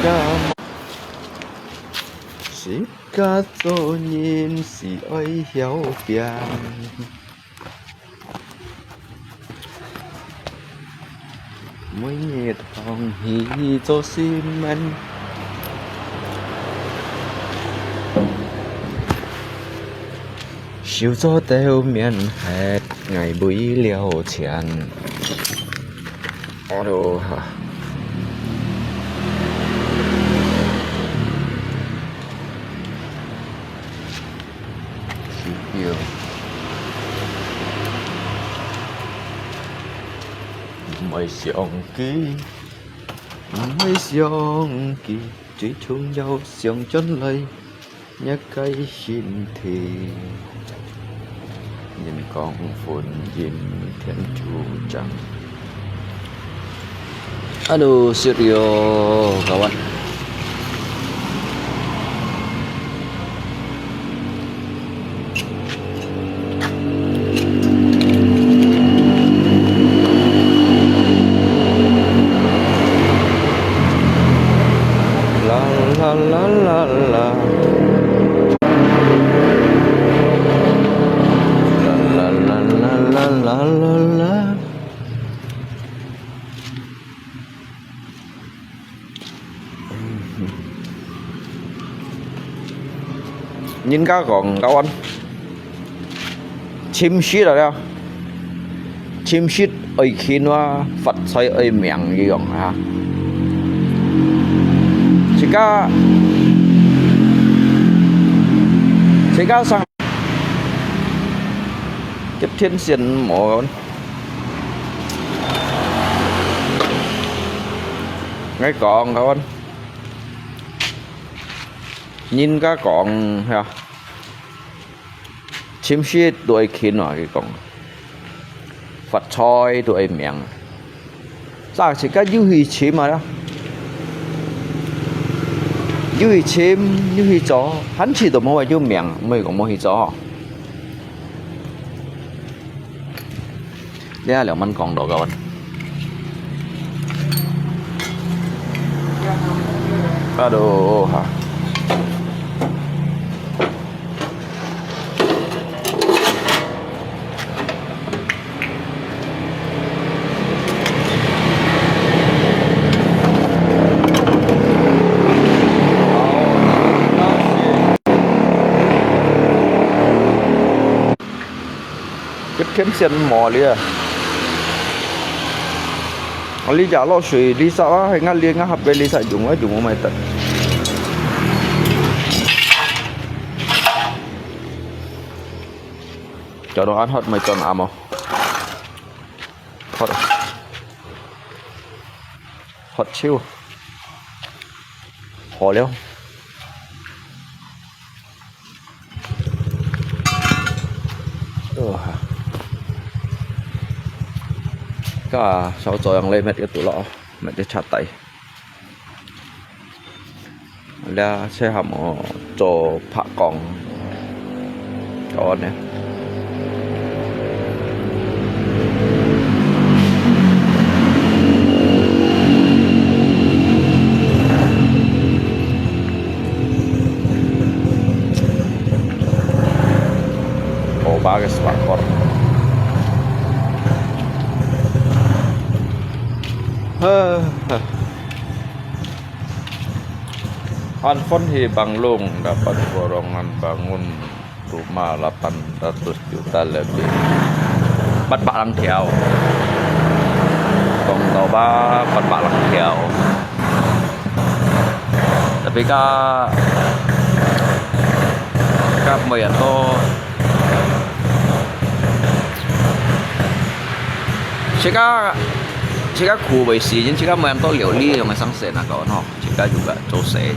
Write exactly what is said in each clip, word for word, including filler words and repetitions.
家，自家做人是愛曉拼。每日同佢做事們，收做兜面核，𠊎為了錢。 Aduh, ha. Sipil. 毋愛想佢，毋愛想佢，最重要想轉來 若个身體。人講婚姻天注定。Aduh, serius, kawan. La, la, la, la, la. La, la, la, la, la, la, la. 人家講，kawan，尋食了了，尋食愛勤啊，發財愛命一樣啊。自家，自家上，接天線無。 𠊎講，kawan，人家講，係啊，尋食都愛勤啊，佢講，發財都愛命。 早自家有去尋啊，有去尋，有去做，還係都無愛有命，毋會講無去做吼。這兩萬講到，kawan。Aduh，哈。 接天線無了啊！啊，這隻落水，這隻啊，還𠊎這𠊎合个這隻用啊，用毋會得。 Cho nó ăn hết mày cho nó ăn không? Hết. Hết xíu. Khó lắm. Ờ. Cả sáu giờ ăn lấy mệt cái tủ lọ, mệt cái chặt tay. Liá xe hàm ôh, cho phạ kong. Cho nè. Ôh, bagus, Pak Kor. Hơ, hơ. Handphone hi Bang Lung dapat borongan bangun rumah lapan ratus juta lebih. Empat bak lang thiau. Kong tau ba, empat bak lang thiau. Tapi ka, ka mui to. Sika, sika khu với xí, nhưng sika mui to liu li, yung sang sen na ko, no. Sika juga cho sen.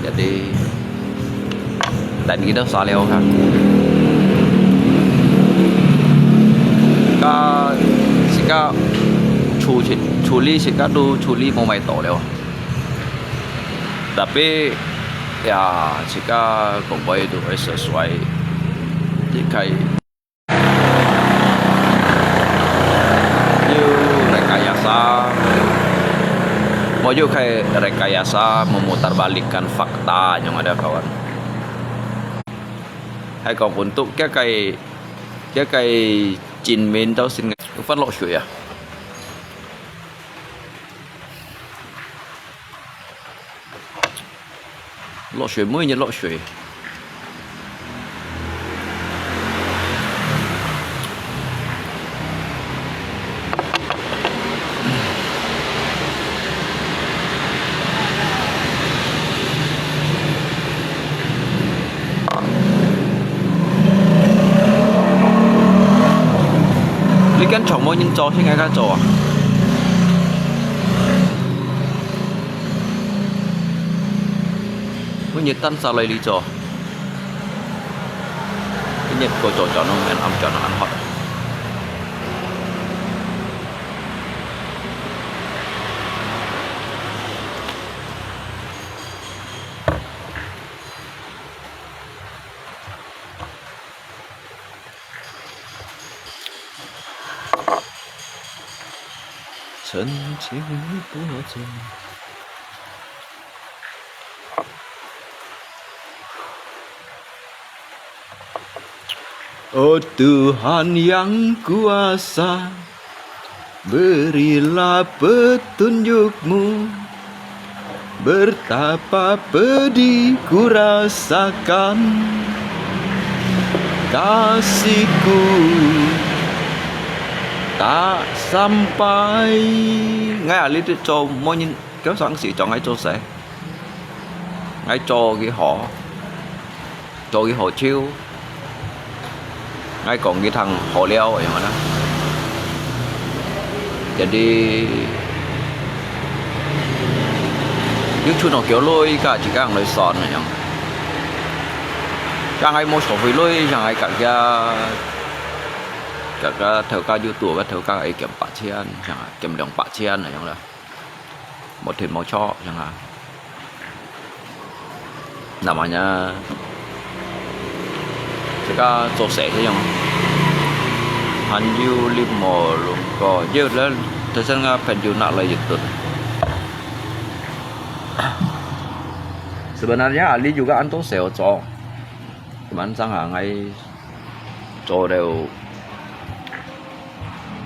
Jadi, dan kita saleo kan. Ka, sika, chu, chu li, sika tu, chu li mo mai to leo. Tapi, ya, sika kong bai tu, bai sesuai. Jadi kai. Yu, naik kaya sa. 我就開rekayasa memutarbalikkan fakta，你知道，kawan。還講本土，這個，這個真面到先，有發落水啊！落水，每日落水。 你間全部人做，先該間做啊？每日等下來你做。 今日過早轉咯，恁暗轉咯，恁hot。曾经你不曾。 Oh Tuhan yang kuasa, berilah petunjuk-Mu, betapa pedih ku rasakan kasih-Ku tak sampai. Ngai ali tu cho mo nyin, kau sang si cho ngai cho sai. Ngai cho ki ho. Cho ki ho chiu. Ngai kong ki thang ho liao yang mana. Jadi, YouTube no kieu lui ka chỉ kang lui son yang. Yang ngai mo so hui lui, yang ngai ka kia, ka ka thau ka YouTube ka thau ka ai kiam 八千, yang kiam 两百千 yang la. 無停無坐，像啊。Namanya，自家做事這樣，還有你無弄過，有了，頭先个朋友拿來一頓。Sebenarnya，你juga安到少做，teman sang啊，𠊎 做了，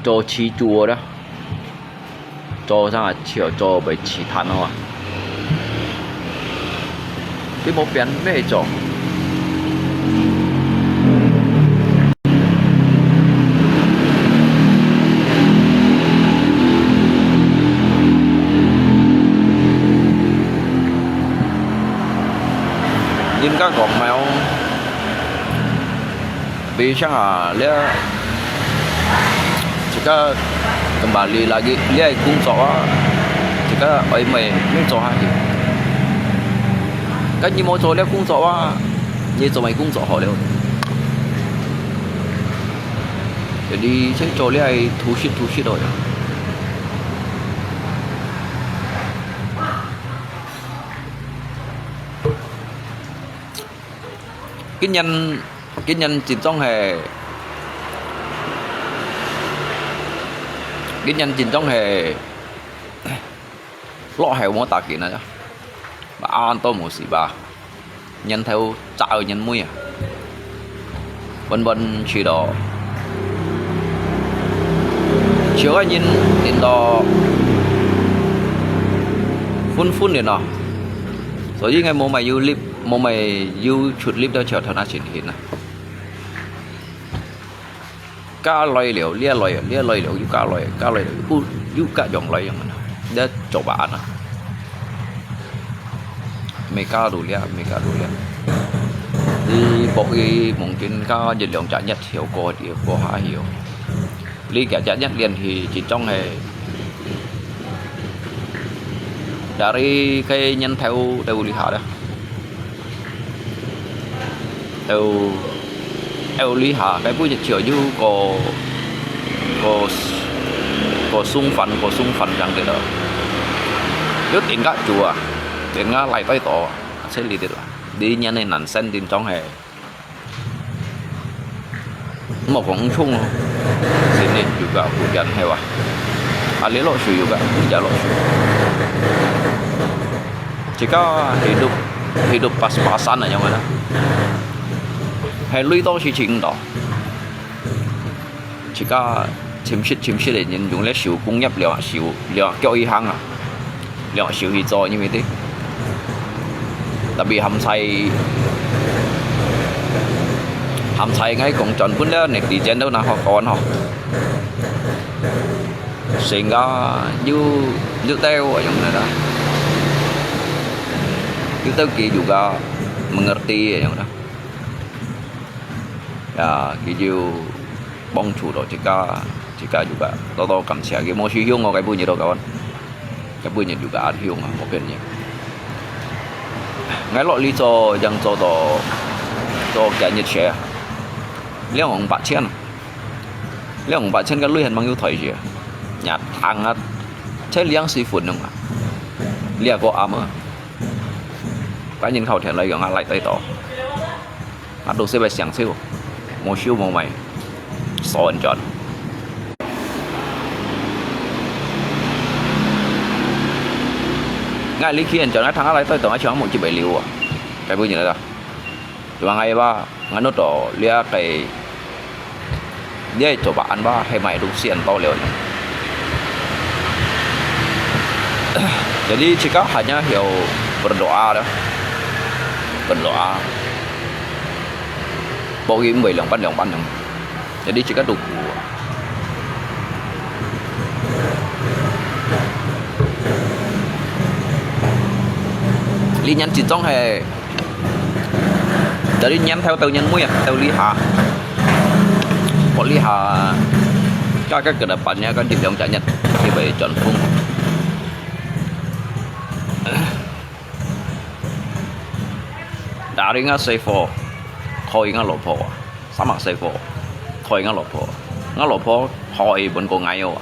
做起煮啦，做啥啊？做，做袂起攤哦啊！你無變咩做？應該講咩哦？ 比如像啊，這，jika kembali lagi，這工作啊，jika愛咩，你做下去。該你無做這工作啊，你做麼工作好了？Jadi，先做這係偷食偷食咯。 今年，今年真正係，今年真正係，落係無打緊啊！啊，都無事吧？年頭炸到年尾啊！ 穩穩去咯。潮个人等到昏昏个咯，所以應該無麼有lift，無麼有出lift到橋頭那前去啊。加來了，這來了，這來了，又加來，加來了，又，又加上來樣啊，這做法啊。 Mereka tu lihat, mereka tu lihat. Di pok i mungkin ka je liang cak nyat hiu ko di ko ha hiu. Li cak cak nyat lian hi cicong he. Dari kai nyen theu theu li ha dah. Theu theu li ha kai pui je chiu yu ko ko ko sung fan ko sung fan jang de lo. Yu tin ka chua. Đến ngã lại tới đó, sẽ đi được. Đi nhà này nản sen tin trong hè. Mà cũng chung, xin nên juga hujan hewa. Ali lo shui juga, hujan lo shui. 自家hidup hidup pas-pasan啊，樣个啦，係累到事情到。自家尋食尋食个人用這手工業兩手兩腳一行啊，兩手去做，因為對。Tapi含在含在𠊎講全部了，你地錢都拿好講吼。Sehingga又又對我用个啦，又對佢juga mengerti个樣啦。Ya，佢就幫助到自家，自家juga多多感謝佢，無使用我該本日都kawan，該本日juga ada用啊，無騙你。𠊎落去做，正做到做幾日些啊，兩萬八千啊。 兩百千个鐳還吂有退去，也聽啊，才兩四分鐘啊，這個暗啊，該人靠天來講啊，來對到，啊，都係會想笑，無收無賣，所以轉。𠊎離開現場，𠊎聽下來對到，𠊎全部就被溜啊，該不然啦。 Cuma ngai ba, nganu to, lia kay, lia coba an ba, hemai tu sian to leo. Jadi, cika hanya hiau berdoa dah. Berdoa. Pokoknya, mbai liang pan, liang pan yang. Jadi, cika tu ku. Li nyan cin cong hai. Jadi nyan theo tàu nyan muya, tàu Ly Hà. Port Ly Hà, các, các cái đập bắn nha, kan di dòng chả nhận, thì phải chọn phung. Dari nga safe, koi nga lopo. Sama safe. Koi nga lopo. Nga lopo, koi bun ko ngai yo.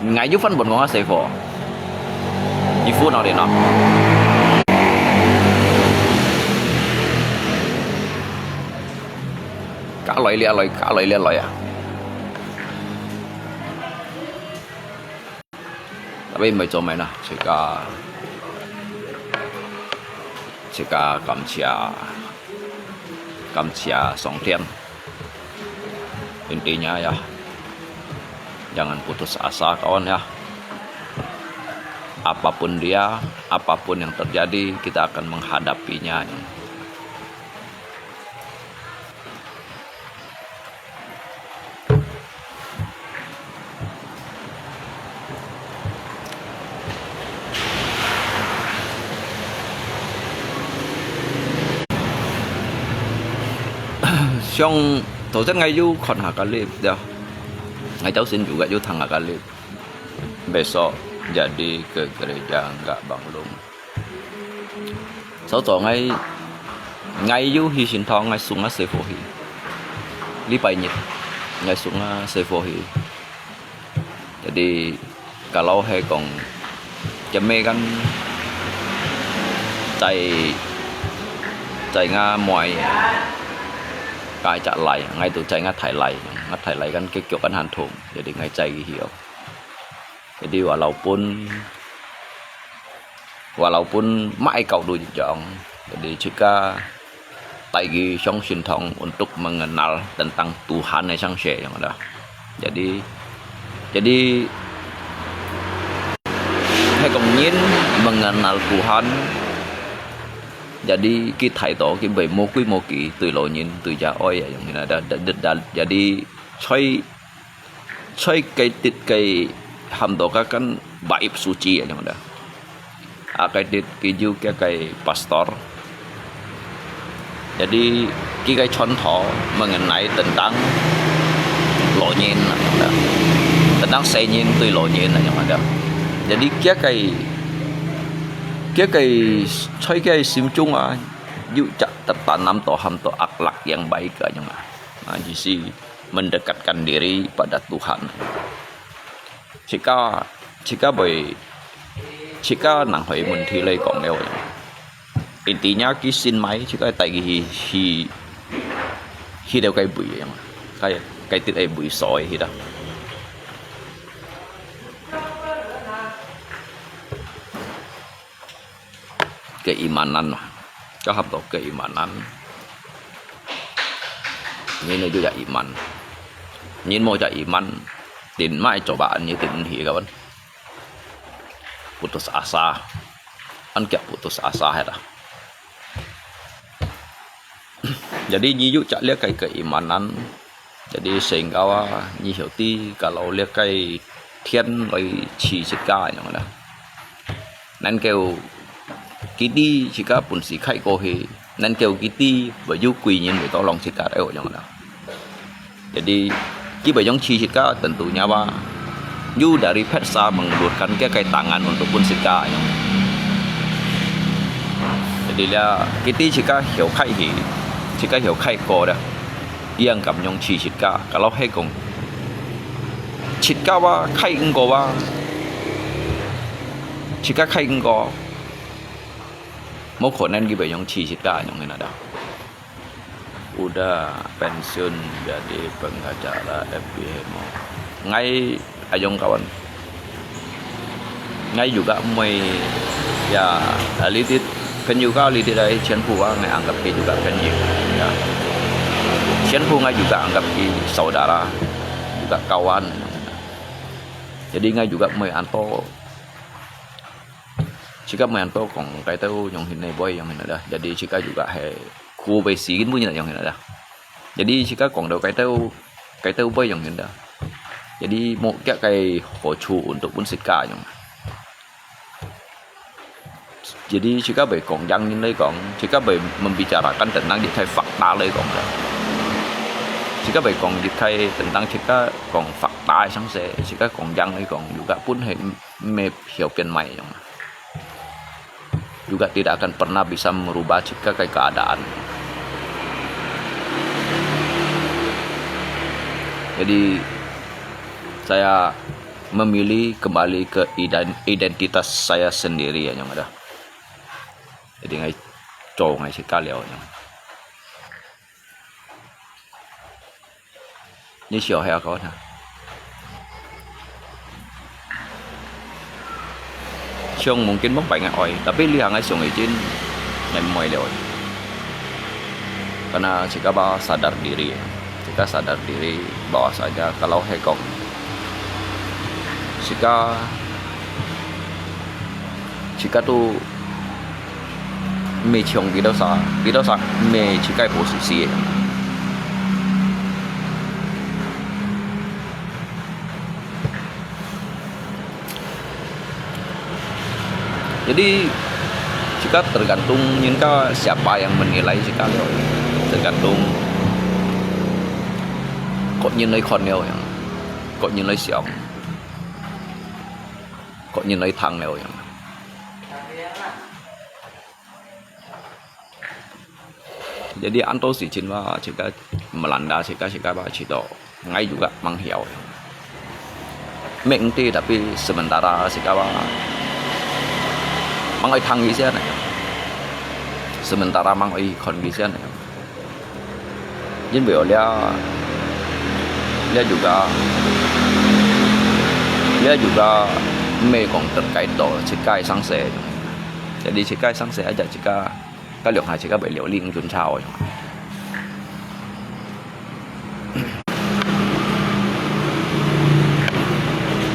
Ngai yu fan bun ko nga safe. Ifu no de no. Ka loi lia loi, ka loi lia loi ah. Tapi mai cho mai na, cika, cika kamcia, kamcia song tian. Intinya ya, jangan putus asa kawan ya. Apapun dia, apapun yang terjadi, kita akan menghadapinya. Song, 頭先𠊎有看下个clip呀，𠊎朝晨有个有聽下个clip。Besok jadi ke gereja enggak banglung. 所以做𠊎，𠊎有去聖堂，𠊎送吾細伙去。禮拜日，𠊎送吾細伙去。Jadi，kalau係講，這咩kan，在，在吾妹，該隻倈，𠊎都在吾大倈，吾大倈kan結局kan還痛，jadi𠊎載佢去哦。Jadi walaupun Walaupun mai kau tu jong, jadi cika taigi song sintong untuk mengenal tentang Tuhan yang sang se yang ada. Jadi, jadi, hai kong nyin mengenal Tuhan. Jadi, ki thai to, ki bai mo kui mo ki, tui lo nyin, tui ja oi yang ada. Jadi, choi Choi kai tit kai ham to ka kan bait suci ya jong da. A kai tit ki ju kia kai pastor. Jadi ki kai chon tho mengenai tentang lo nyin da. Tentang sai nyin tui lo nyin da jong da. Jadi kia kai kia kai choi kai sim chung a ju chak tertanam to ham to akhlak yang baik ka jong a. Nah, di si mendekatkan diri pada Tuhan. Cika, cika boi, cika nang hoi mun thi lei kong leo. Intinya ki sin mai, cika tai ki hi, hi, hi leo kai bui yang. Kai, kai tit ai bui soi hi da. keimanan lah. Kau hap to keimanan. Nyi ne ju ya iman. Nyi mo ya iman. Tin mai coba nyi tin hi kawan. Putus asa. An kia putus asa hai ta. Jadi nyi ju cak liak kai keimanan. Jadi sehingga nyi hiu ti kalau liak kai tien loi chi sit ka nyong na. Nan kêu kiti sit ka pun si khai ko he. Nan kêu kiti bai ju kui nyin bai to long sit ka teo nyong na. Jadi kiti bai yong chi sit ka tentu nyawa. Ju dari pet sa mengulurkan ke kai tangan untuk pun sit ka nyong. Jadi lia kiti sit ka hiu khai he. Sit ka hiu khai ko da. Yang kam yong chi sit ka. Kalau hai kong sit ka wa khai eng ko wa. Sit ka khai eng ko. Mo ko nan kiti bai yong chi sit ka nyong na da. Udah pensiun jadi pengacara F B H mo. Ngai ayong kawan. Ngai juga moi ya, a, lidit, pen juga lidit ai 前夫 ah, ngai anggap ki juga 朋友. Ya. 前夫 ngai juga anggap ki saudara, juga kawan. Jadi ngai juga moi anto. Sit ka moi anto kong kai teo yong hin ne boi yong hin da. Jadi sit ka juga hai ku bai si kin bu nyi yong hin da. Jadi sit ka kong teo kai teo, kai teo boi yong hin da. Jadi mo kia kai ho chu untuk pun sit ka yong. Jadi sit ka bai kong yang nyin lai kong, sit ka bai membicarakan tentang dit hai fakta lai kong da. Sit ka bai kong dit hai tentang sit ka kong fakta sang se, sit ka kong yang lai kong juga pun hai me hiu pian mai yong. Juga tidak akan pernah bisa merubah sit ka kai keadaan. Jadi saya memilih kembali ke idan-, identitas saya sendiri ya nyong da. Jadi ngai cho ngai sit ka liau nyong. Ni siu hai ko na. Siung mungkin mong pai ngai oi, tapi liang ngai siung izin ngai moi liau. Karena sit ka ba sadar diri, sit ka sadar diri bahwasanya kalau hai kong sit ka sit ka tu 未曾幾多少，幾多少，未自己保持事業。Jadi sit ka tergantung 人家 siapa yang menilai sit ka, tergantung 各人來看了，各人來想，各人來聽了。 Jadi anto si Chin wa sit ka Melanda sit ka sit ka ba sit to ngai juga mang hiau. Meng ti tapi sementara sit ka ba mang oi thang isen. Sementara mang oi kon isen. 因為 lia, lia juga, lia juga 未講得解到自家生死。Jadi自家生死 aja自家，該兩下自家會了零準差哦。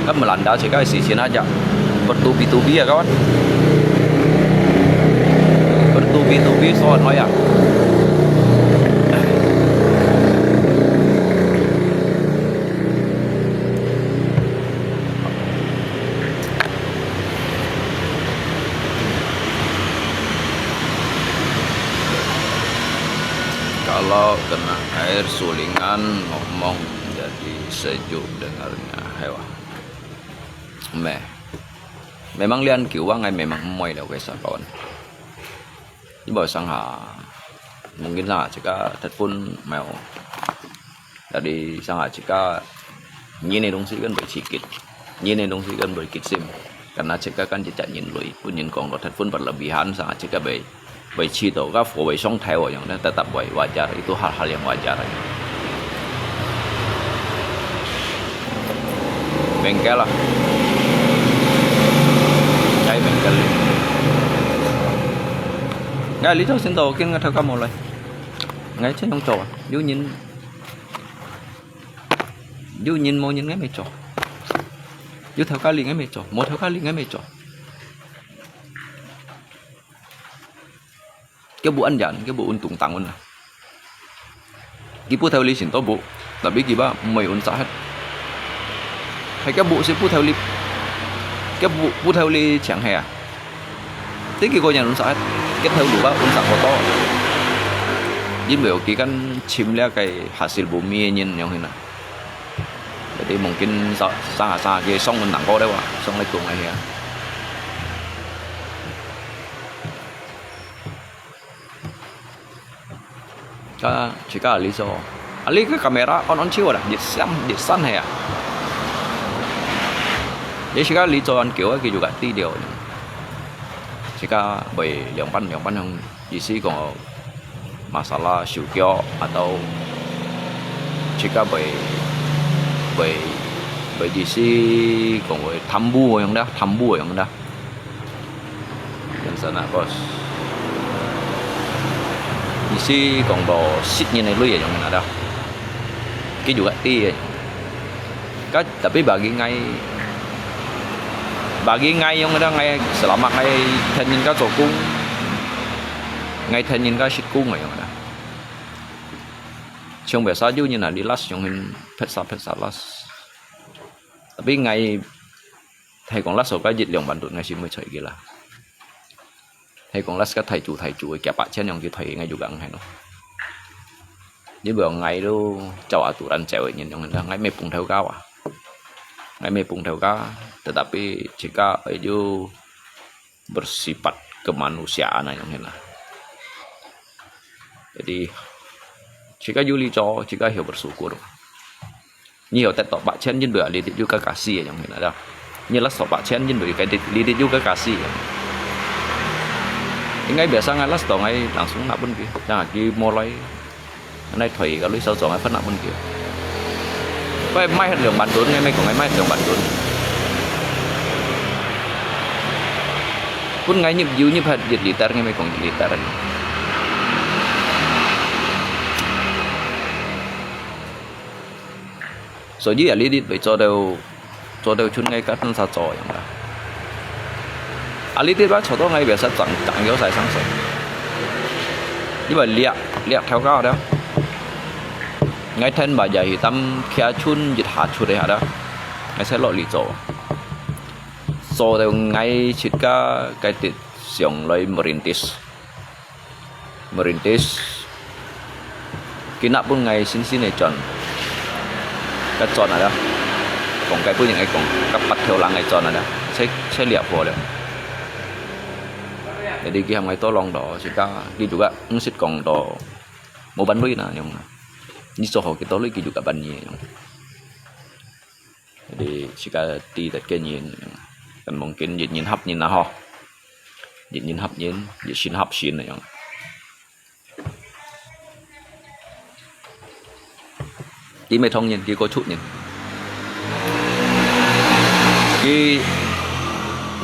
Kan Melanda sit ka si Chin aja. Bertubi-tubi ya kawan. Bertubi-tubi soal maya. Kalau kena air sulingan ngomong jadi sejuk dengarnya. Hai wa. Meh. Memang lian kiu wa ngai memang moi liau kesa kawan. Ibo sang ha. Mungkin sang ha sit ka telepon mai. Jadi sang ha sit ka 人的東西 kan bai chi kit. 人的東西 kan bai kit sim. Karena sit ka kan cicak 人類，本人講到 telepon berlebihan sang ha sit ka bai 維持到，該貨維上台喎，樣呢，tetap維wajar，itu hal-hal yang wajar。Bengkel lah，在bengkel。𠊎這種先做，跟𠊎頭家無來。𠊎這樣做啊，有人，有人無人𠊎乜做，有頭家哩𠊎乜做，無頭家哩𠊎乜做。佢無恁樣，佢無運動當運啊。 佢布頭哩先到布，tapi佢吧毋會運煞忒。係佢布係布頭哩，佢布，布頭哩淨係啊。Tapi佢個人運煞忒，佢頭路吧運煞好多。因為佢kan尋這个hasil bumi个人樣形啊。Jadi mungkin sa-，sang下sang下佢上運動過了哇，上來講个係啊。 啊，自家這做。啊，這个camera on on手啦，日閃日閃係啊。這自家這做恁久啊，佢就个知了。自家會兩班兩班樣，意思講masalah手腳，atau自家會，會，會意思講會貪污樣啦，貪污樣啦。 Yang sana bos. Isi kong bo sit nyen ai lui yang nada. Ki juga ti. Ka tapi bagi ngai, bagi ngai yang ada ngai selama ngai then nyen ka sokung. Ngai then nyen ka sit kung yang ada. Siang biasa ju nyen na lilas yang hin phetsa phetsa las. Tapi ngai Thai kong last ka jit liang bandut ngai si mui choi ki la. Thai kong last ka thai chu thai chu kia pa chen yong ki thai ngai ju gang hai no. Ni bo ngai lu chau aturan cheu nyen yong da ngai me pung thau ka wa. Ngai me pung thau ka, tetapi jika ai ju bersifat kemanusiaan yong hela. Jadi jika ju li cho, jika hiu bersyukur. Ni hiu tet to pa chen jin bua li ti ju ka kasi yong hela da. Ni last to pa chen jin bua ka li ti ju ka kasi. Ingai biasa ngai last to ngai langsung na pun ki. Yang ki molai. Nai thoi ka lui sao zong ai phan na pun ki. Pai mai hat liang bandun ngai mai kong ngai mai hat liang bandun. Pun ngai nyip yu nyip hat jit liter ngai mai kong jit liter. So ji ya li dit bai cho deu, cho deu chun ngai ka tun sa cho yang da. A li dit ba cho to ngai bia sa chang chang yo sai sang so. Ji ba liak liak thau ka da. Ngai then ba ja hi tam kia chun jit ha chut ha da. Ngai sai lo li cho. So deu ngai chit ka kai tit siang loi merintis. Merintis. Kina pun ngai sin sin ai chon. Ka chon ada. Kong kai pun yang ai kong. Ka pat theo lang ai chon ada. Sai, sai liak pho le. Jadi ki ham ngai to long do, sika ki juga ngsit kong do. Mo ban lui na yong. Ni so ho ki to lui ki juga ban ni yong. Jadi sika ti tet ke nyin. Kan mungkin nyin nyin hap nyin na ho. Nyin nyin hap nyin, nyin sin hap sin na yong. Ki me thong nyin, ki ko chut nyin. Ki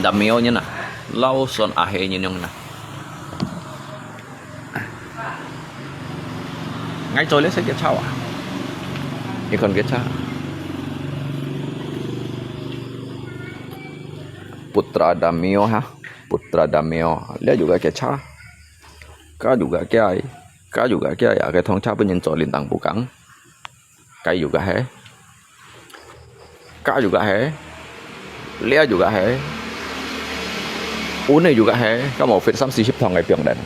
dam mio nyin na. Lau son a he nyin yong na. Ngai choi le se ke chau a. Ikon ke cha. Putra Damio ha. Putra Damio. Lia juga ke cha. Ka juga ke ai. Ka juga ke ai. Ke thong cha pun nyin choi lin tang bukang. Kai juga he. Ka juga he. Lia juga he. Une juga he. Ka mo fit sam si hip thong ngai piang dan.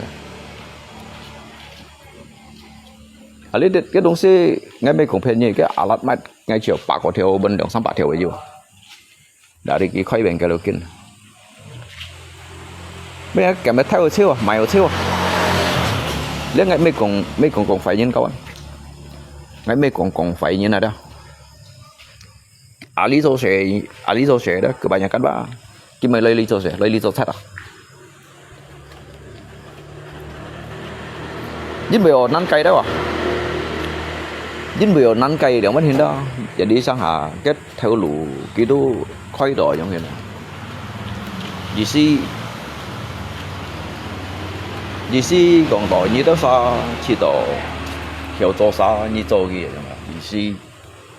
Ali det ke dong si ngai me kong phen ni ke alat mat ngai chiu pa ko theo ben dong sam pa theo yu. Dari ki khoi ben ke lo kin. Me kem me thai o chiu, mai o chiu. Le ngai me kong, me kong kong fai nyin kawan. Ngai me kong kong fai nyin ada. Ali zo se, ali zo se da kebanyakan ba. Ki mai lai li zo se, lai li zo chat a. Jin bui o nan kai da wa. Jin bui o nan kai liang wan hin da. Jadi sang ha, ke theo lu ki tu khoi do yong hin. Ji si 意思講到你兜儕去到，曉做儕你做个樣啊，意思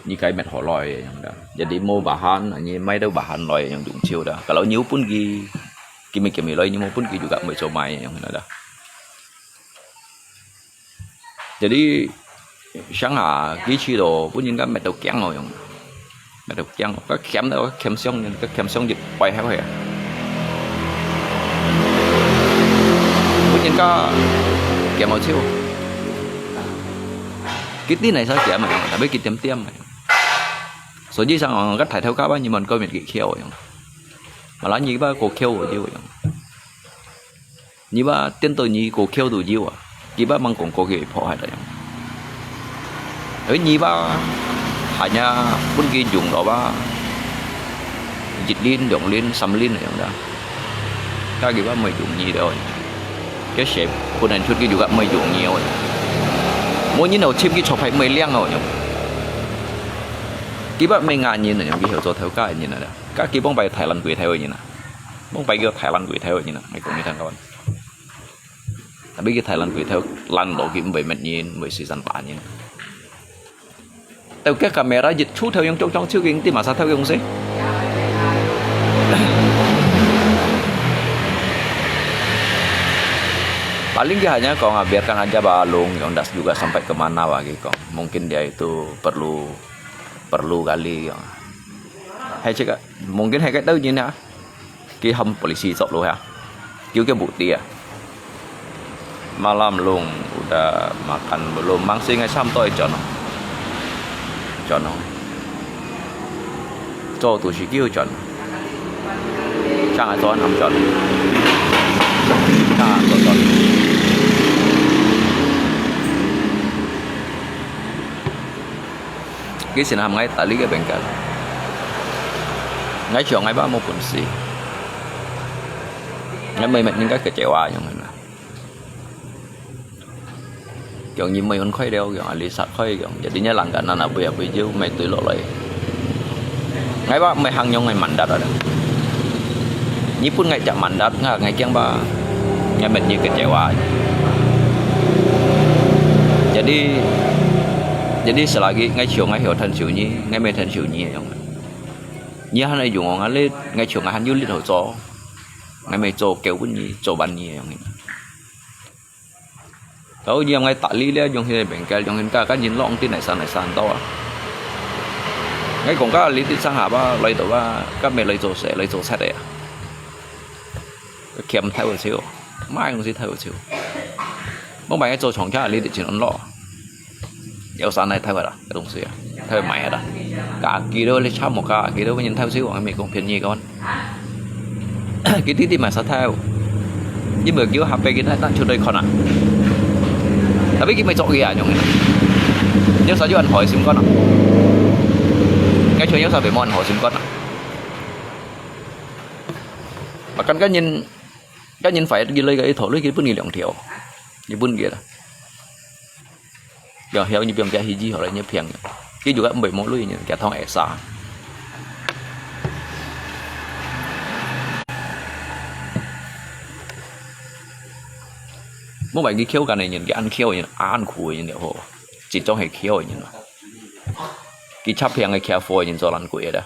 你該搣好來个樣啊，jadi無bahan，你買到bahan來樣用手啦。Kalau你有分佢，佢乜佢乜來，你無分佢juga毋會做賣樣啦。Jadi，想下，佢去到，分人家搣到驚哦樣。 Mệt到kiang, có khiếm đâu, khiếm xiông, có khiếm xiông dịch quay heo hẻ. Bún nhìn có kiêm màu chiêu. Cái tí này sao kiêm mà, tapi cái tiêm tiêm mà. Số gì sang, có thải theo cá bao nhiêu mình coi mình cái khiêu rồi. Mà lá nhị ba cô khiêu rồi chứ rồi. Nyi ba tiên tô nyi cô khiêu tụ jiu à. Kì ba mang kong cô kì phò hai ta yang. Ơi nyi ba hanya pun kì dùng đó ba. Jit lin, dong lin, sam lin yang da. Ka kì ba mày dùng nyi đó. Cái sếp pun anh chút kì juga mày dùng nyi ơi. Mỗi nyi nào chim kì chụp phải mày liang ơi. Kì ba mày ngà nyi này yang kì hiểu cho theo ka nyi này. Ka kì bông bay Thái Lan quỷ theo nyi nè. Bông bay kêu Thái Lan quỷ theo nyi nè. Mày cũng như thằng con. Tapi kì Thái Lan quỷ theo lăn lộn kì mày mệt nyi, mày xì săn pa nyi. Tao cái camera dịch chú theo yung trong trong chiếu kì tí mà sao theo yung xí. Paling kì hanya kong biarkan aja ba lung yang das juga sampai ke mana ba kì kong. Mungkin dia itu perlu perlu kali yang. Hai cakap, mungkin hai kat tahu nyi nè. Kì hâm polisi chọc lu ha. Kêu kì bụt đi à. Malam lung udah makan belum? Mang si ngai sam toi chọn. Chọn. Cho tu si kêu chọn. Chang ai chọn hâm chọn. Chang ai chọn chọn. Kì xin hâm ngai tali kì bengkel. Ngai chiong ngai ba mo pun si. Ngai mei met ning ka kecewa yong na. Yong nyi mei un khoi deo yong ali sat khoi yong. Jadi nya langgan na na bui bui jiu mei tui lo loi. Ngai ba mei hang yong ngai mandat ada. Nyi pun ngai jak mandat nga ngai kiang ba. Ngai met nyi kecewa. Jadi jadi selagi ngai chiong ngai hio than siu nyi, ngai mei than siu nyi yong. Nyi han ai yung ong alit, ngai chiu ngai han yu lit ho cho. Ngai mei cho kêu bun nyi, cho ban nyi yong hin. Kau nyi ngai ta li lia yong hin bengkel yong hin ka kan yin long tin nai san nai san to a. Ngai kong ka li tin sang ha ba, lai to ba, ka mei lai cho se, lai cho sat ya. Kiam thai wo chiu, mai yong si thai wo chiu. Mong bai ngai cho chong cha li tin chin on lo. Yau san nai thai wa la. Cái đồng sự à? Thao mày à? Cả kỳ đô lê chăm một cả kỳ đô với nhân thao xíu, anh Mỹ cũng phiền nhi con. Cái tí tí mà sao thao? Nhưng mà kiểu hạp về cái này, ta chưa đây con à? Tapi cái mày chọn gì à, nhung? Nếu sao chứ anh hỏi sim con à? Cái chuyện nếu sao về món hỏi sim con à? Mà căn cá nhân, cá nhân phải ghi lấy cái thổ lấy cái bún gì lòng thiểu. Cái bún kia là. Yong hiau nyi piang kia hi ji ho lai nyi piang. Ki juga mbei mo lui nyi kia thong esa. Mo bai ki khiau kan nyi ki an khiau nyi an khu nyi ho. Chỉ trong he khiau nyi. Ki chap piang kia phô nyi cho lan kui da.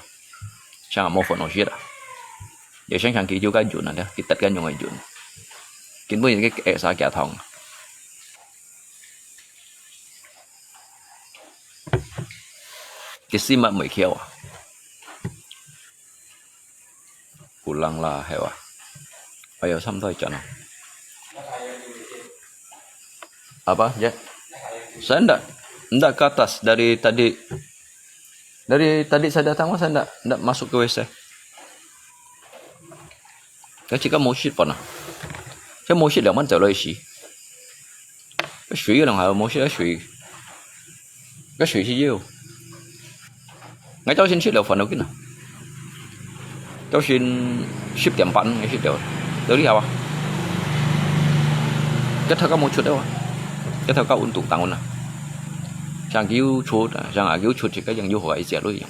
Chang mo phô no shit da. Yo shang shang ki juga jun da. Ki tat kan yong jun. Kin bo nyi ki esa kia thong. Cái xí mà mới khiêu à? Pulang lah hewa. Ayo sampai channel. Apa ya? Saya ndak ndak ke atas dari tadi. Dari tadi saya datang mas saya ndak ndak masuk ke W C. Cái chỉ có một shit phần à? Cái một shit là mình trở lại xí. Cái suy lòng hào một shit cái suy. Cái suy xí yêu. Ngay cháu xin shit là phần đầu kia nè. Cháu xin ship tiệm bắn ngay shit đầu. Đầu đi hào à? Cái thằng có một chút đâu à? Cái thằng có ôn tụ tăng ôn à? Sang cứu chuột à? Sang à cứu chuột chỉ có dừng vô hỏi ý chia lui.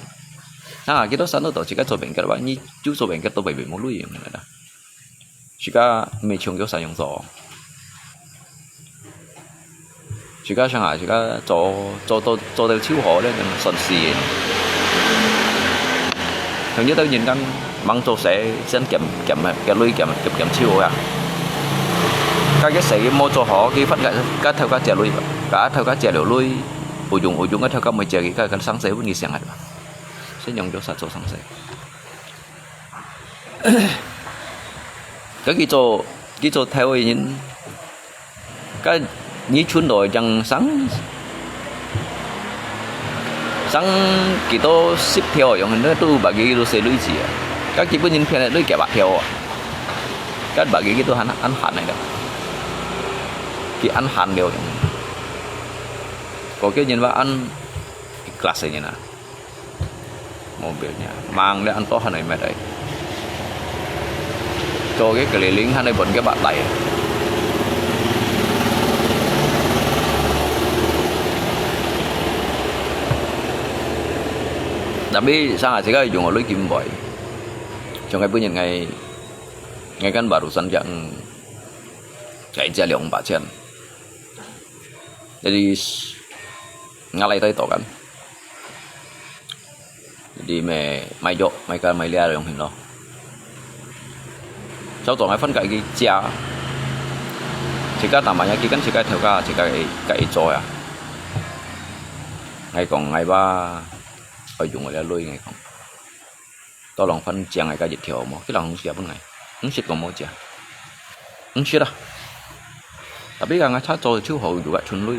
Sang à cái đó sao nó tổ chỉ có cho bệnh cái đó, như chú cho bệnh cái tôi bệnh viện một lui. Chỉ có mấy trường kiểu sao dùng rồi. 自家想下，自家做，做到，做到就好咧，算是个。像一兜人講，吂做事，先儉，儉，个鐳儉，儉，儉就好啊。該个事無做好，佢發覺，該頭家借鐳，該頭家借了鐳，有用，有用，該頭家無借佢，該，該生事分佢想啊，先用咗煞做生事。該佢做，佢做頭个人， 該你村落正生，生幾多十條樣，該都百幾都細鐳子啊。該基本人騙个鐳幾百條啊。該百幾个都還，還閒个了。佢還閒了樣。個個人話還一glass个人啊。 Mobil-nya，吂咧恁多還來買來。做个keliling還來分个白帶。Tapi生下自家用个鐳金會，像𠊎本人，𠊎，𠊎kan barusan yang，𠊎借兩百千。Jadi，𠊎來到這度kan。 Jadi買，買藥，買該買這樣形咯。小早𠊎分佢借，自家打麻將，佢跟自家頭家，自家个，个做呀。𠊎講𠊎話，愛用𠊎个鐳，𠊎講。到人分借𠊎个一條無，佢人紅色分𠊎，紅色講無借。 毋識啊。Tapi kan𠊎查做就好，有个存鐳。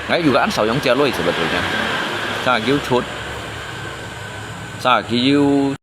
𠊎有个恁少用借鐳，sebetulnya。Sa kiu出，sa kiu